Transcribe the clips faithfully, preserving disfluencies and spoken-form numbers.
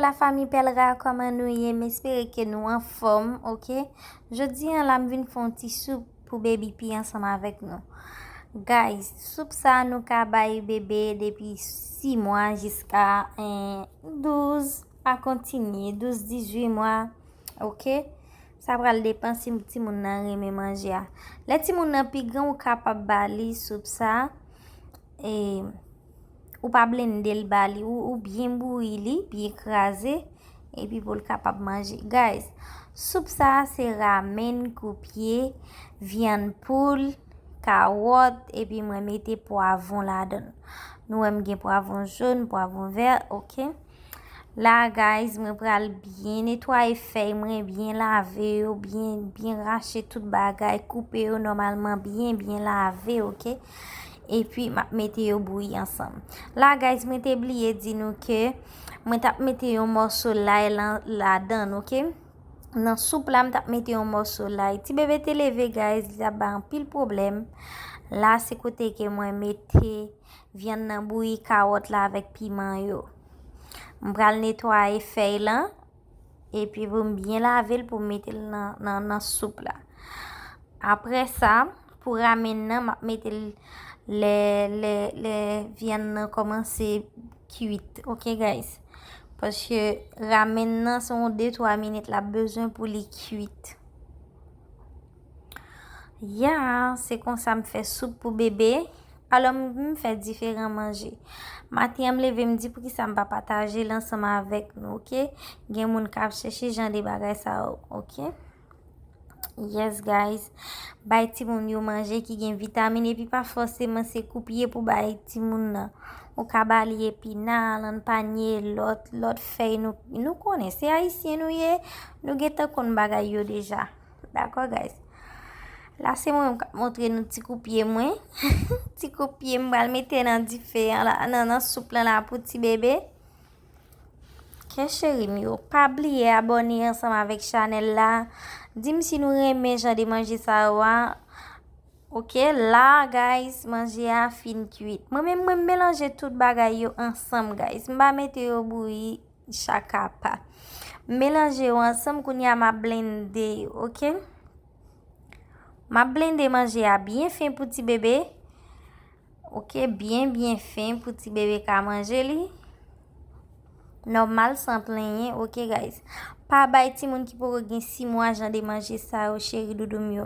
La fanmi Pèlra, kòman nou ye? M espere ke nou anfòm, oke? Jodi a la, m vin fè yon ti soup pou Baby P ansanm avèk nou. Guys, soup sa nou ka bay bebe depi sis mwa jiska, en, douz a kontinye, douz, dizuit mwa, oke? Sa pral depann si timoun nan renmen manje a. Lè timoun nan pi gran, ou kapab ba li soup sa. E, ou pa blende l ba li, ou, ou byen bouyi li, byen kraze, epi pou l kapab manje. Guys, soup sa a se ramen, koupye, vyann poul, kawòt, epi mwen mete pwavwon ladan l. Nou wè m gen pwavwon jòn, pwavwon vè, oke? La, guys, mwen pral byen netwaye fèy mwen, byen lave yo, byen, byen rache tout bagay, koupe yo nòmalman, byen, byen lave, oke? Epi, m ap mete yo bouyi ansanm. La, guys, mwen te bliye di nou ke mwen t ap mete yon mòso lay lan, ladan, oke? Nan soup la, m t ap mete yon mòso lay. Ti bebe te leve, guys, li t ap bay anpil pwoblèm. La, se kote ke mwen mete vyann nan bouyi, kawòt la avèk piman yo. M pral netwaye fèy lan, epi pou m byen lave l pou m mete l nan, nan, nan soup la. Apre sa, pou ramen nan, m ap mete l lè, lè, lè vyann nan kòmanse kwit, oke, guys? Paske ramen nan, se yon de twa minit l ap bezwen pou li kwit. Ya, se konsa m fè soup pou bebe. Alò, m, m fè diferan manje. Maten an, m leve, m di, "Poukisa m pa pataje l ansanm avèk nou, oke?" Gen moun k ap chèche jan de bagay sa yo, oke? Yes, guys. Bay timoun yo manje ki gen vitamin, epi pa fòseman se koupye pou bay timoun nan. Ou ka ba li epina, lann panye, lòt, lòt fèy nou, nou konnen. Se ayisyen nou ye, nou gentan konn bagay yo deja. Dakò, guys? La, se mwen menm k ap montre nou ti koupye mwen. Ti koupye m pral mete nan dife an la, nan, nan soup lan la pou ti bebe. Oke, cheri m yo, pa bliye abòne ansanm avèk chanèl la. Di m si nou renmen jan de manje sa yo a. Oke, la, guys, manje a fin kwit. Mwen menm, mwen melanje tout bagay yo ansanm, guys. M pa mete yo bouyi chak apa. M melanje yo ansanm, kounye a m ap blende yo, oke? M ap blende manje a byen fen pou ti bebe. Oke, byen, byen fen pou ti bebe ka manje li. Nòmal, san plenyen, oke, guys. Pa bay timoun ki poko gen sis mwa jan de manje sa yo, cheri doudou m yo.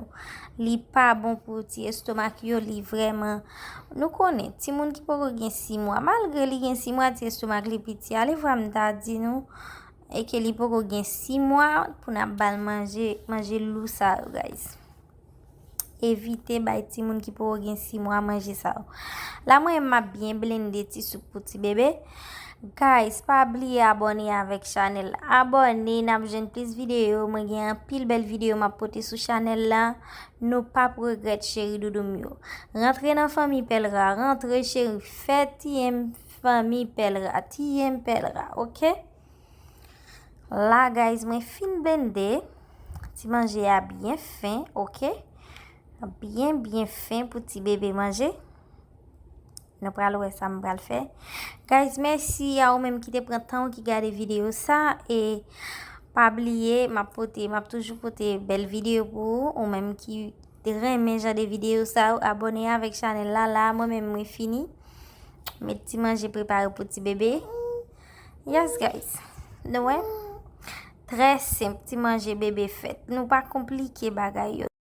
Li pa bon pou ti estomak yo, li vrèman, nou konnen, timoun ki poko gen sis mwa, malgre li gen sis mwa, ti estomak li piti. Ale vwa m ta di nou, e ke li poko gen sis mwa pou n ap ba l manje, manje lou sa yo, guys. Evite bay timoun ki poko gen sis mwa manje sa yo. La, mwen, m ap byen blende ti soup pou ti bebe. Guys, pa bliye abòne avèk chanèl la. Abòne, n ap jwenn plis videyo. Mwen gen anpil bèl videyo m ap pote sou chanèl la. Nou p ap regrèt, cheri doudou m yo. Rantre nan fanmi Pèlra, rantre, cheri, fè T M fanmi Pèlra, T M Pèlra, oke? La, guys, mwen fin blende. Ti manje a byen fen, oke? Byen, byen fen pou ti bebe manje. Nou pral wè sa m pral fè. Guys, mèsi a ou menm ki te pran tan ou ki gade videyo sa. E pa bliye, m ap pote, m ap toujou pote bèl videyo pou ou, ou menm ki renmen jan de videyo sa yo, abòne avèk chanèl la. La, mwen menm, mwen fini. Met ti manje prepare pou ti bebe. Yes, guys. Nou wè? Trè senp, ti manje bebe fèt. Nou pa konplike bagay yo.